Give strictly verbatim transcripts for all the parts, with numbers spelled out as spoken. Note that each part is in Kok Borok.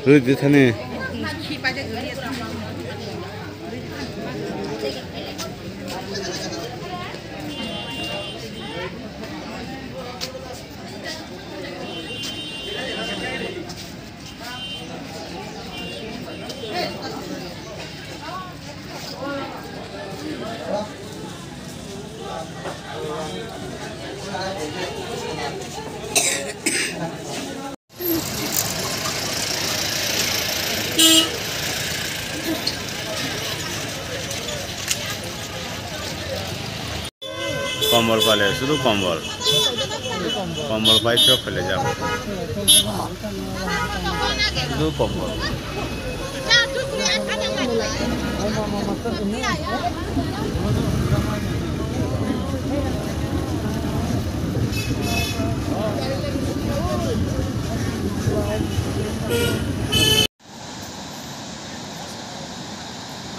Rui di thani. Kombol pale, sudu kombol. Kombol pai chok pale jao. Sudu kombol.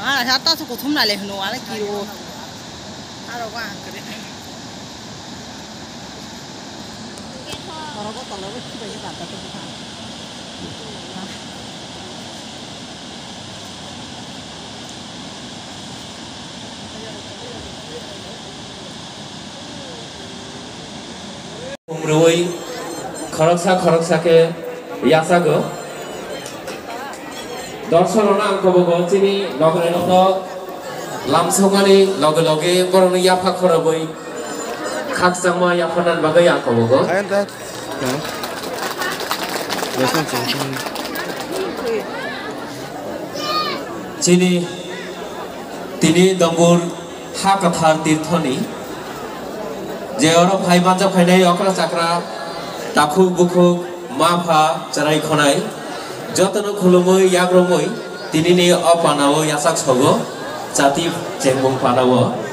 Ah, sa ta su kuthum na le hnu, ala kiro. Aro wa kare. Aro ko tolo ko si bai ka ta ta. Umrui khoroksa khoroksa khe yachago. Dorsonokno ang kobogo chini nogoreno lamsokmani loge loge borokno yapha khorobwi khakchangma yapharnani bagwi ang kobogo. Ayang ta. Chini tini Dombur ha kwthar tirthoni je oro phai manjak phainai okra chakra takhuk bukhuk ma pha chwrai khonai jotono khulumui yagrumui tinini o panao yachak sogo chati chengmung panao.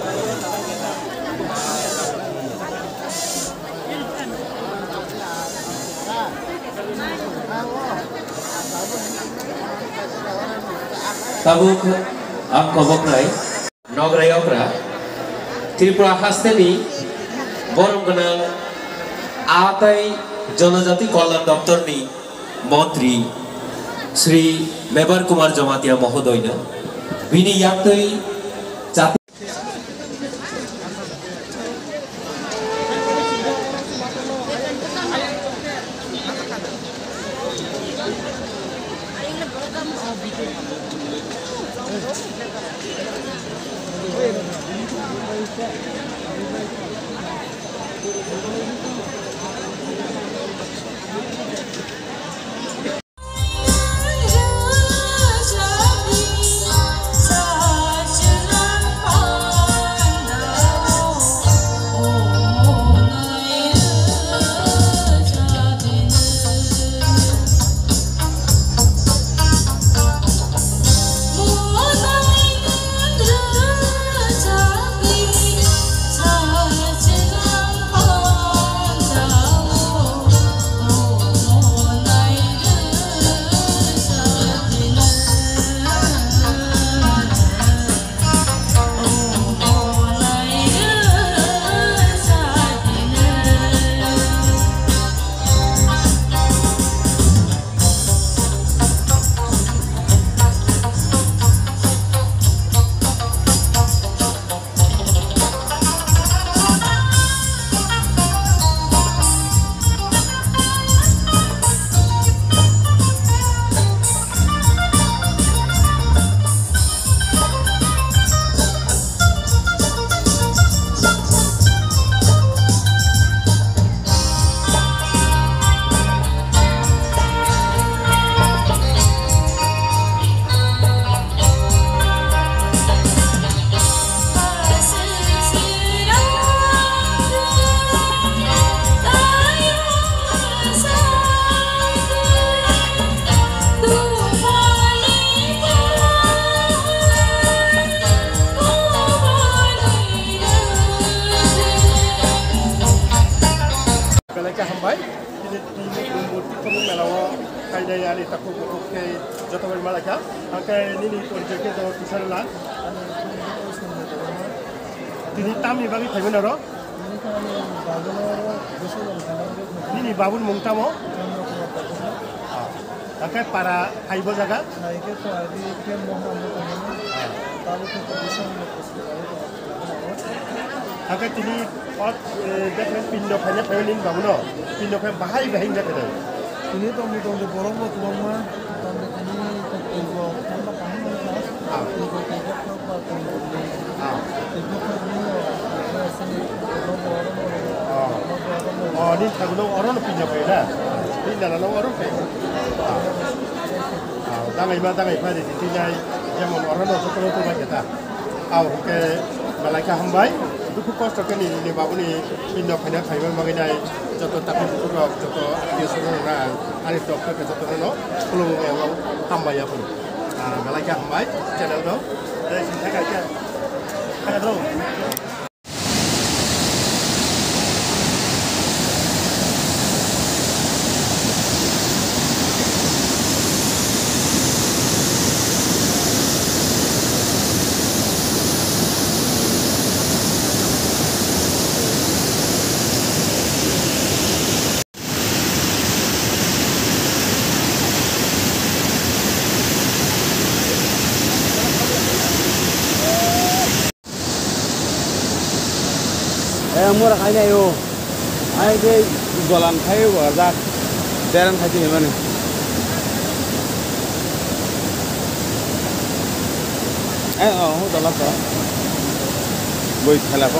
Tabuk ang koboknai nograi okra Tripura hasteni borom gwnang a tai Jonojati Kolyan Doptorni Montri Shri Mebar Kumar Jamatia Mohodoino bini yaktwi Belai khe hambai. Tini tini murti khobok mela o khainai ani takhuk bukhuk tei joto bai malai kha. Hake nini porichoi khe do kisar la. Tini tamni bagwi phaimani oro? Nini babuni mung tamo? Hake para haibo jaga? Hake to agi ke mohra mo tongmani. Tabo khe to bising mo kusu agi to. Hake tini ot, eh, dekhe pindo khaina phaimani babuno. Pindo khai bahai bahai dekhe dai. Tini to mo tong borok bo kwbangma. Tong tini to purbo tong bahai. Ah. Purbo tong Ah. Oh. Oh, ni thago no oro no pinyo kai na. Ni nana no oro kai. Ah. Ah, dangai ma dangai pha di tinai jemon oro no sokolo to bai ta. Au ke malai ka hambai. Dukhu kosto ke ni ni babu ni pinyo kai na khai ma mangai nai. Joto takhu bukhuk rok, joto athiyo swajon rok na ani tok ke joto no khulumung hambai ya. Ah, malai ka hambai channel no. Dai sing thakai khe. Thakai bro. Eh, mura khai nai o. Ai de golan khai o, ajak. Beran khai tini mani. Eh, oh, dola to. Boi khala ko.